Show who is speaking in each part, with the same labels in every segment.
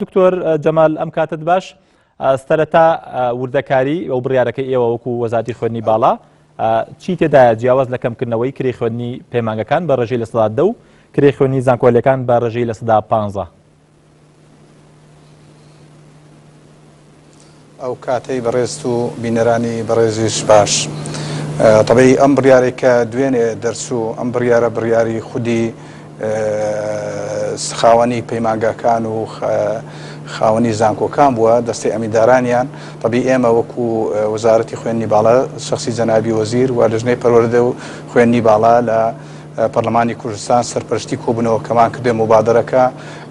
Speaker 1: دکتۆر جەمال ئەم کاتت باش سەرەتا وردەکاری ئەو بڕیارەکەی ئێوە وەکو وەزارەتی خوێندنی باڵا چی تێدایە جیاواز لە کەمکردنەوەی کرێی خوێندنی پەیمانگەکان بە ڕێژەی 10% و کرێی خوێندنی زانکۆلەکان بە ڕێژەی 15%.
Speaker 2: ئەو کاتەی بەڕێزت و بینەرانی بەڕێزیش باش. تەبعی ئەم بڕیارەی کە دوێنێ دەرچوو، ئەم بڕیارە بڕیاری خودی خاوەنی پەیمانگاکان و خاوەنی زانکۆکان بووە، دەستەی ئەمیندارانیان. تەبعی ئێمە وەکو وەزارەتی خوێندنی باڵا، شەخسی جەنابی وەزیر و لجنەی پەروەردە و خوێندنی باڵا لە پەرلەمانی کوردستان سەرپەرشتی کۆبوونەوەکەمان کردووە موبادەرەکە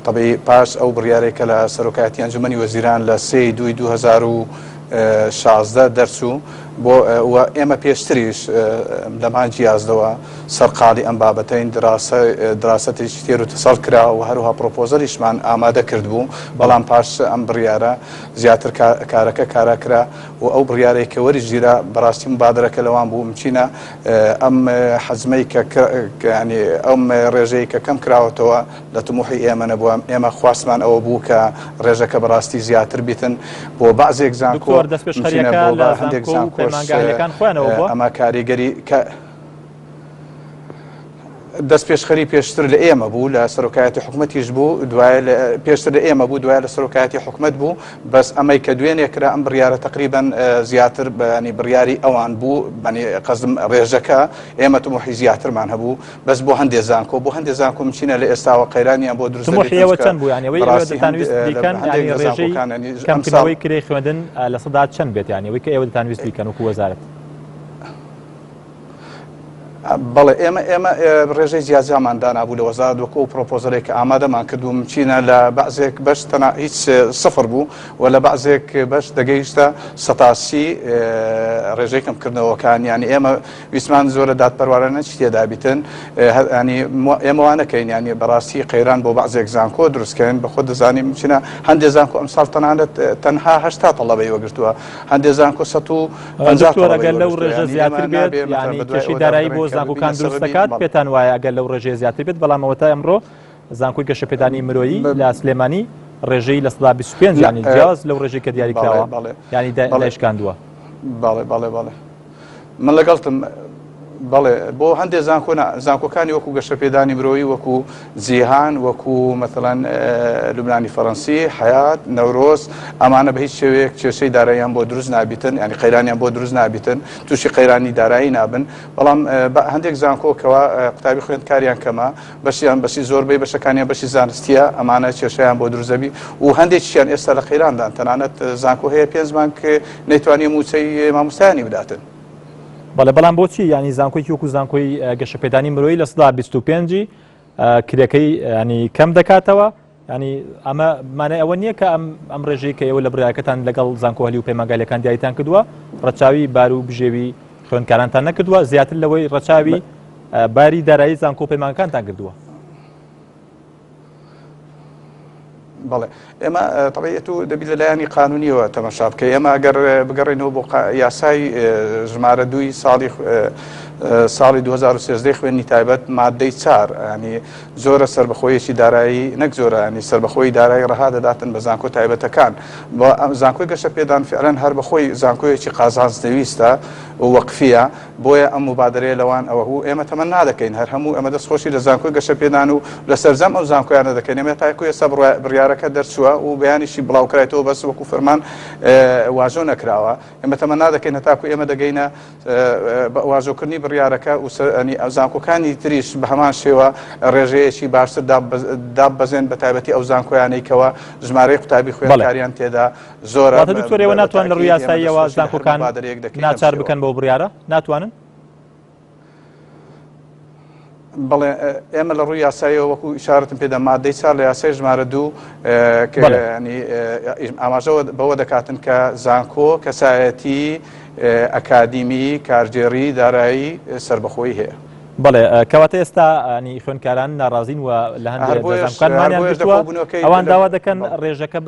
Speaker 2: تەبعی پاش ئەو بڕیارەی کە لە سەرۆکایەتی ئەنجومەنی وەزیران لە سێ ی دووی 2016 دەرچوو بۆ و ئێمە پێشتریش لە مانگی یازدەوە سەرقاڵی ئەم بابەتەین دراسە دراسەتێکی تێر و تەسەڵ کرا و هەروها پرۆپۆزەلیشمان ئامادە کردبوو بەڵام پاش ئەم بڕیارە زیاتر کارەکە کارا کرا و ئەو بڕیارەی کە وەریشگیرا بەڕاستی مبادرەکە لەوان بوو مچینە ئەم حەجمەی کە ینی ئەم ڕێژەی کە کەم کراوەتەوە لە تموحی ئێمە نەبووە ئێمە خواستمان ئەوە بوو کە ڕێژەکە بەڕاستی زیاتر بیتن بۆ بەعزێک زانکۆ
Speaker 1: دەستپێشخەریەکە لە هەندێک زانکۆ پەیمانگاکان خۆیانەوە بووە
Speaker 2: ئەمە کاریگەری کە دەستپێشخەری پێشتر لە ئێمە بوو لە سەرۆکایەتی حکومەتیش بوو دوایە پێشتر لە ئێمە بوو دوایە لە سەرۆکایەتی حکومەت بوو بەس ئەمەی کە دوێنێ کرا ئەم بڕیارە تقریبا زیاتر بەنی بڕیاری ئەوان بوو بەنی قەزم ڕێژەکە ئێمە تموحی زیاترمان هەبوو بەس بۆ هەندێ زانکۆ بۆ هەندێ زانکۆ مچینە لە ئێستاوە قەیرانیان بۆ دروست
Speaker 1: تموحیەوە چەند بوو یانی ئەوەی ئێوە دەتانویست بیکەن یانی ڕێژەی کەمکردنەوەی کرێی خوێندن لە سەدا چەند بێت یانی ئەوەی کە ئێوە دەتانویست بیکەن وەکو وەزارەت؟
Speaker 2: بەڵێ ئێمە ئێمە ڕێژەی جیاجیامان دانابوو لە وەزارەت وەکو ئەو پرۆپۆزەلێک کە ئامادەمان کردبوو مچینە لە بەعزێک بەش تەنا هیچ سفر بوو و لە بەعزێک بەش دەگەیشتە 30 ڕێژەی کەمکردنەوەکان یانی ئێمە ویستمان زۆرە دادپەروارانە چی تێدا بیتن ینی ئێمە وا نەکەین ینی بەڕاستی قەیران بۆ بەعزێک زانکۆ دروستکەین بە خۆ دەزانین مچینە هەندێک زانکۆ ئەمساڵ تەنانەت تەنها 80 تەڵەبەی وەگرتووە هەندێک زانکۆ 150
Speaker 1: دکتۆر ئەگەر لەو ڕێژە زیاتر بێت یانی کێشەی دارایی بۆ زانکۆکان دروست دەکات پێتان وایە ئەگەر لەو ڕێژەیە زیاتر بێت بەڵام ئەوەتا ئەمڕۆ زانکۆی گەشەپێدانی مرۆیی لە سلێمانی ڕێژەی 25% یانی جیاواز لەو ڕێژەی کە دیاری کراوە یانی دایشکاندووە.
Speaker 2: بەڵێ بەڵێ بەڵێ من لەگەڵتم بەڵێ بۆ هەندێک زانکۆ نا زانکۆکانی وەکو گەشەپێدانی مرۆیی وەکو جیهان وەکو مەتەڵەن لوبنانی فەرەنسی حیات نەورۆز ئەمانە بە هیچ شێوەیەک کێشەی داراییان بۆ دروست نابیتن ینی قەیرانیان بۆ دروست نابیتن تووشی قەیرانی دارایی نابن بەڵام هەندێک زانکۆ کەوا قوتابی خوێندکاریان کەمە بەشیان بەشی زۆربەی بەشەکانیان بەشی زانستیە ئەمانە کێشەیان بۆ دروست دەبی و هەندێکیان ئێستا لە قەیراندان تەنانەت زانکۆ هەیە پێنج مانگ نەیتوانیە مووچەی مامۆستایانی بداتن.
Speaker 1: بەڵێ بەڵام بۆچی ینی زانکۆیەکی وەکو زانکۆی گەشەپێدانی مرۆیی 25% ی کرێکەی ینی کەم دەکاتەوە ینی ئەمە مانای ئەوە نییە کە ئەم ئەم ڕێژەی کە ئێوە لە بڕیارەکەتان لەگەڵ زانکۆ هەلی و پەیمانگالەکان دیاریتان کردووە ڕەچاوی بار و بژێوی خوێندکارانتان نەکردووە زیاتر لەوەی ڕەچاوی باری دارایی زانکۆ پەیمانگەکانتان کردووە.
Speaker 2: بەڵێ ئێمە تەبعی ئەتوو دەبی لە لایەنی قانونیەوە تەمەشا بکەی ئێمە ئەگەر بگەڕێینەوە بۆ یاسای ژمارە دووی ساڵی ساڵی 2013 خوێنی تایبەت مادەی چار ینی زۆرە سربەخۆیەکی دارایی نەک زۆرە ینی سربەخۆی دارایی ڕەها دەداتن بە زانکۆ تایبەتەکان بۆ ئەم زانکۆی گەشە پێدان فعلەن هەر بەخۆی زانکۆیەکی قازانج نەویستە و وەقفیە بۆیە ئەم موبادەرەیە لەوان ئەوه و ئێمە تەمەنا دەکەین هەر هەموو ئێمە دەست خۆشی لە زانکۆی گەشەپێدان و لە سەرجەم ئەو زانکۆیانە دەکەین ئێمە تاکو ئێستا بڕیارەکە دەرچووە و بەیانیشی بڵاوکرایتەوە بەس وەکو فەرمان واژۆ نەکراوە ئێمە تەمەنا دەکەین هەتاکو ئێمە دەگەینە بە واژۆکردنی بڕیارەکە و زانکۆکانی تریش بە هەمان شێوە ڕێژەیەکی باشتر داببەزێن بە تایبەتی ئەو زانکۆیانەی کەوا ژمارەی قوتابی خوێندکاریان تێدا زۆرە.
Speaker 1: واتە دکتۆر ئێوە ناتوان لە ڕووی یاساییەوە زانکۆکان ناچار بکەن بەو بڕیارە؟ ناتوانن؟
Speaker 2: بەڵێ ئێمە لە ڕووی یاساییەوە وەکو ئیشارەتم پێدا مادەی چار لە یاسای ژمارە دوو ئاماژە بەوە دەکاتن کە زانکۆ کەسایەتی ئەکادیمی کارگێڕی دارایی سربەخۆی هەیە.
Speaker 1: بەڵێ کەواتە ئێستا ینی خوێندکاران ناڕازین و لە هەندێک زانکۆکان مانیان گرتووە ئەوان داوا دەکەن ڕێژەکە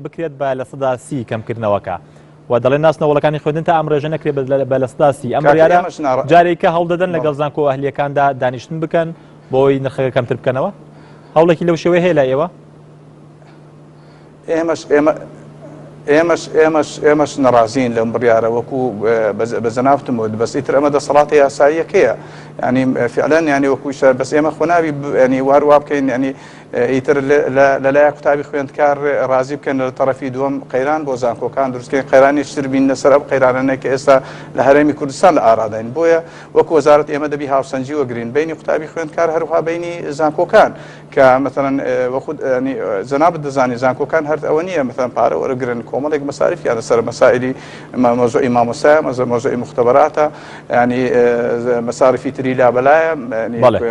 Speaker 1: بکرێت بە 30% کەمکردنەوەکە و دەڵێن ناسنە وڵەکانی خوێندن تا ئەم ڕێژە نەکرێت بە 30% ئەم بڕیارە جارێکە هەوڵ دەدەن لەگەڵ زانکۆ ئەهلیەکاندا دانیشتن بکەن بۆی نرخەکە کەمتر بکەنەوە هەوڵێکی لەو شێوەیە هەیە لای ئێوە؟
Speaker 2: ئێمەش ئێمە ئێمەش ئێمەش ئێمەش نەڕازین لەم بڕیارە وەکو بە جەنابتم وت بەس ئیتر ئەمە دەسەڵاتە یاساییەکەیە ینی فعلەن ینی وەکوشە بەس ئێمە خۆناوی ینی وار وا بکەین ینی ئیتر لەلایە قوتابی خوێندکار ڕازی بکەن لە تەرەفی دووەم قەیران بۆ زانکۆکان دروستکەین قەیرانی شتر بین لەسەر ئەو قەیرانانەی کە ئێستا لە هەرێمی کوردستان لە ئاراداین بۆیە وەکو وەزارەت ئێمە دەبی هاوسەنگی وەگرین بینی قوتابی خوێندکار هەروها بینی زانکۆکان کە مەسەلەن وەخود ینی جەنابت دەزانی زانکۆکان هەر ئەوە نییە مەسەلەن پارە وەرگرن کۆمەڵێک مەساریفیان لەسەر مەسائلی مەوزوعی مامۆستایە مەزە مەوزوعی مختبراتە ینی مەسارفی تری لابەلایە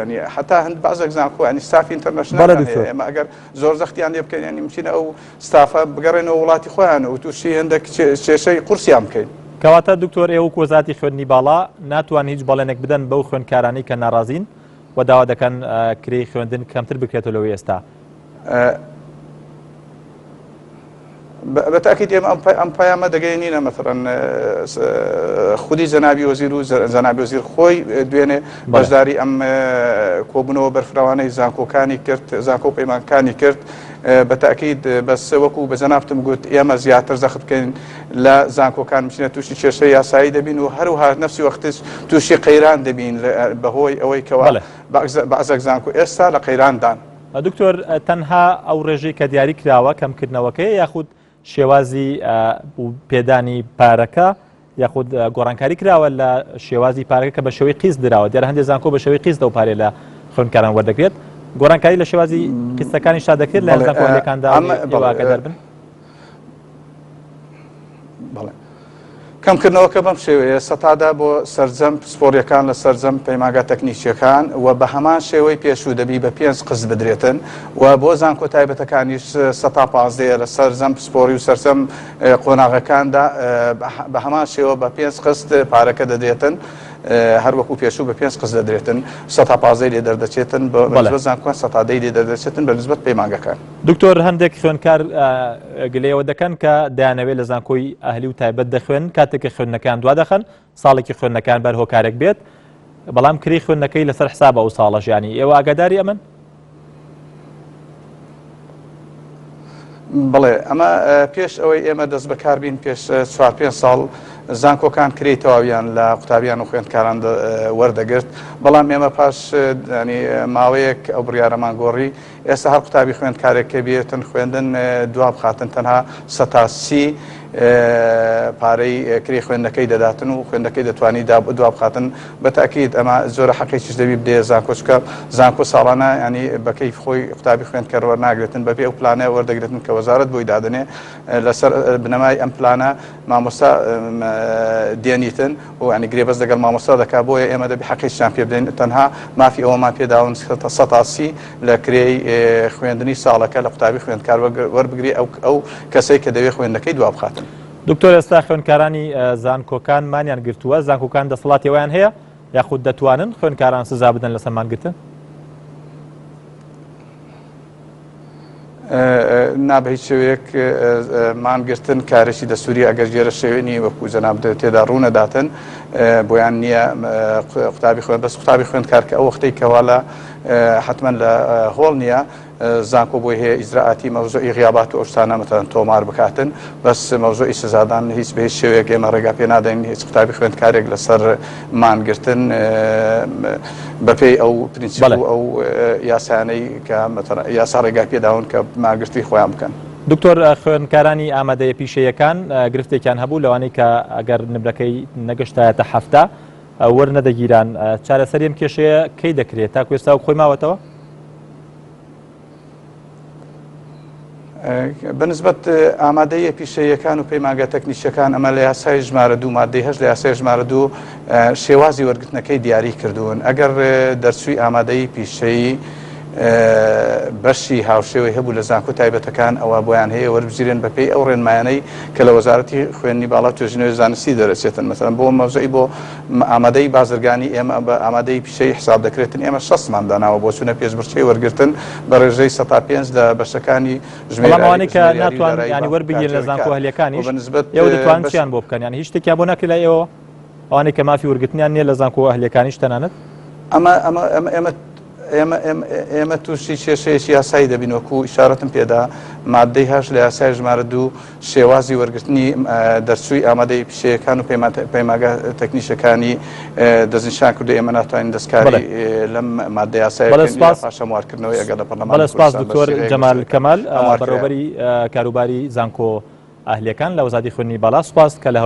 Speaker 2: ینی حتا هەند بازێک زانکۆ ینی ستافی international ئێمە ئەگەر زۆر زەختیان لێ بکەین ینی مچینە ئەو ستافە بگەڕێنەوە وڵاتی خۆیان و تووشی هەندێک کێشەی قورسیان بکەین.
Speaker 1: کەواتە دکتۆر ئێوە وەکو وەزارەتی خوێندنی باڵا ناتوان هیچ بەڵێنێک بدەن بەو خوێندکارانەی کە ناڕازین؟ و داوا دەکەن کرێی خوێندن کەمتر بکرێتەوە لەوەی ئێستا.
Speaker 2: بە تاکید ئێمە ئەم پەیامە دەگەیەنینە مەسەلەن خودی جەنابی وەزیر و جەنابی وەزیر خۆی دوێنێ بەشداری ئەم کۆبوونەوە بەرفراوانەی زانکۆکانی کرد زانکۆ پەیمانکانی کرد بە تاکید بەس وەکو بە جەنابتم گوت ئێمە زیاتر زەخت بکەین لە زانکۆکان بچینە تووشی کێشەی یاسایی دەبین و هەروها نفسی وەختیش تووشی قەیران دەبین بەهۆی ئەوەی کەوا بەعزێک زانکۆ ئێستا لە قەیراندان.
Speaker 1: دکتۆر تەنها ئەو ڕێژەی کە دیاری کراوە کەمکردنەوەکەیە یاخود شێوازی پێدانی پارەکە یاخود گۆڕانکاری کراوە لە شێوازی پارەکە کە بە شێوەی قیست دراوە دیارە هەندێک زانکۆ بە شێوەی قیست ئەو پارەیە لە خوێندکاران وەردەگرێت گۆڕانکاری لە شێوازی قیستەکانیشدا دەکرێت لە زانکۆ هەندێکاندا ئێوە ئاگادار بن؟
Speaker 2: بەڵێ. کەمکردنەوەکە بەم شێوەیە سەتادا بۆ سەرجەم پسپۆڕیەکان لە سەرجەم پەیمانگا تەکنیکیەکان و بە هەمان شێوەی پێشوو دەبی بە پێنج قست بدرێتن و بۆ زانکۆ تایبەتەکانیش سەتا پازدەیە لە سەرجەم پسپۆڕی و سەرجەم قۆناغەکاندا بە هەمان شێوە بە پێنج قست پارەکە دەدرێتن هەروەکو پێشوو بە پێنج قست دەدرێتن سەتا پازدەی لێ دەردەچێتن بە نسبەت زانکۆکان سەتا دەی لێ دەردەچێتن بە نسبەت پەیمانگەکان.
Speaker 1: دکتۆر هەندێک خوێندکار گلەیەوە دەکەن کە دەیانەوێت لە زانکۆی ئەهلی و تایبەت دەخوێن کاتێک کە خوێندنەکەیان دوا دەخەن ساڵێکی خوێندنەکان بەر هۆکارێک بێت بەڵام کری خوێندنەکەی لەسەر حسابە ئەو ساڵە ژیانی ئێوە ئاگاداری ئەمن؟
Speaker 2: بڵێ ئەمە پێش ئەوەی ئێمە دەست بەکار بین پێش چوار پێ ساڵ زانکۆکان کرێی تەواویان لە قوتابیان و خوێندکاران وەردەگرت بەڵام ئێمە پاش ماوەیەک ئەو بڕیارەمان گۆڕی ئێستا هەر قوتابی خوێندکارێک کە بێتن خوێندن دوا بخاتن تەنها سەتا سی پارەی کرێی خوێندنەکەی دەداتن و خوێندەکەی دەتوانی دوا بخاتن بە تاکید ئەمە زۆرە حەقێکیش دەبی بدەیە زانکۆ چکە زانکۆ ساڵانە ینی بە کەیف خۆی قوتابی خوێندکەر وەرناگرێتن بەپێ ئەو پلانە وەردەگرێتن کە وەزارەت بۆی دادەنێ لەسەر بنەمای ئەم پلانە مامۆستا دێنیتن و ینی گرێبەست لەگەڵ مامۆستا دەکا بۆیە ئێمە دەبی حەقێکیان پێ بدەین تەنها مافی ئەوەمان پێداون سەتا سی لە کرێی خوێندنی ساڵەکە لە قوتابی خوێندکار وەربگری ئەو ئەو کەسەی کە دەوێ خوێندنەکەی دوا بخاتن.
Speaker 1: دکتۆر ئێستا خوێندکارانی زانکۆکان مانیان گرتووە، زانکۆکان دەسەڵاتی ئەوەیان هەیە یاخود دەتوانن خوێندکاران سزا بدەن لەسەر مانگرتن؟
Speaker 2: نا بە هیچ شێوەیەک مانگرتن کارێکی دەستوری ئەگەر گێرە شێوێنی وەکو جەناب تێدا ڕوونەداتن بۆیان نییە قوتابی خوێن بەس قوتابی خوێندکار کە ئەو وەختەی کەوا لە حتمما لە هۆڵ نییە زانکۆ بۆی هەیە ئیجرائاتی مەوزوعی غیابات و ئەو شتانە مەتەن تۆمار بکاتن بەس مەوزوعی سزادان هیچ بە هیچ شێوەیەک ئێمە ڕێگا پێ نادەین هیچ قوتابی خوێندکارێک لەسەر مانگرتن بەپێی ئەو پرینسیپ و ئەو یاسایانەی کە یاسا ڕێگای پێداون کە مانگرتنی خۆیان بکەن.
Speaker 1: دکتۆر خوێندکارانی ئامادەیە پیشەیەکان گرفتێکیان هەبوو لەوانەی کە ئەگەر نمرەکەی نەگەشتایەتە 70 وەرنەدەگیران چارەسەری ئەم کێشەیە کەی دەکرێت تاکو ئێستا خۆی ماوەتەوە؟
Speaker 2: بەنسبەت ئامادەیە پیشەیەکان و پەیمانگە تەکنیکیەکان ئەمە لە یاسای ژمارە دوو مادەی هەشت لە یاسای ژمارە دوو شێوازی وەرگرتنەکەی دیاری کردوون ئەگەر دەرچووی ئامادەی پیشەیی بەشی هاوشێوەی هەبوو لە زانکۆ تایبەتەکان ئەوە بۆیان هەیە وەربگیرێن بەپێی ئەو ڕێنمایانەی کە لە وەزارەتی خوێندنی باڵا توێژینەوەی زانستی دەرەچێتن مەسەلەن بۆ مەوزوعی بۆ ئامادەی بازرگانی ئێمە بە ئامادەی پیشەیی حساب دەکرێتن ئێمە شەستمان داناوە بۆ چوونە پێشبڕکێی وەرگرتن بە ڕێژەی سەتا پێنج لە بەشەکانی
Speaker 1: بەڵام ژمێریاری ئەوانەی کە ژمێریاری و ناتوان دارایی یانی بانک و وەربگیرن لە کارگێڕی زانکۆ کار و ئەهلیەکانیش بە نسبەت ئێوە دەتوانن بەش چیان بۆ بکەن یانی هیچ شتێکیان بۆ ناکرێت لای ئێوە ئەوانەی کە مافی وەرگرتنیان نییە لە زانکۆ ئەهلیەکانیش تەنانەت؟
Speaker 2: ئەمە ئەمە ئەمە ئێمە. ئێمە ئێمە تووشی کێشەیەکی یاسایی دەبین وەکو ئیشارەتم پێدا مادەی هەشت لە یاسای ژمارە دوو شێوازی وەرگرتنی دەرچووی ئامادەی پیشەیەکان و پەیمانگا تەکنیشەکانی دەستنیشان کردو ئێمە ناتوانین دەستکاری لەم مادە یاسایە بکەین
Speaker 1: سپاس
Speaker 2: پاش هەموارکردنەوەی ئەگەر لە پەرلەمانی
Speaker 1: بەڵێ سپاس
Speaker 2: کوردستان بە
Speaker 1: دکتۆر
Speaker 2: سیغەیەک
Speaker 1: جەمال
Speaker 2: بەسەر
Speaker 1: کەمال
Speaker 2: هەموار کرایە.
Speaker 1: بەڕێوەبەری کاروباری زانکۆ ئەهلیەکان لە وەزارەتی خوێندنی باڵا سپاس کە لە.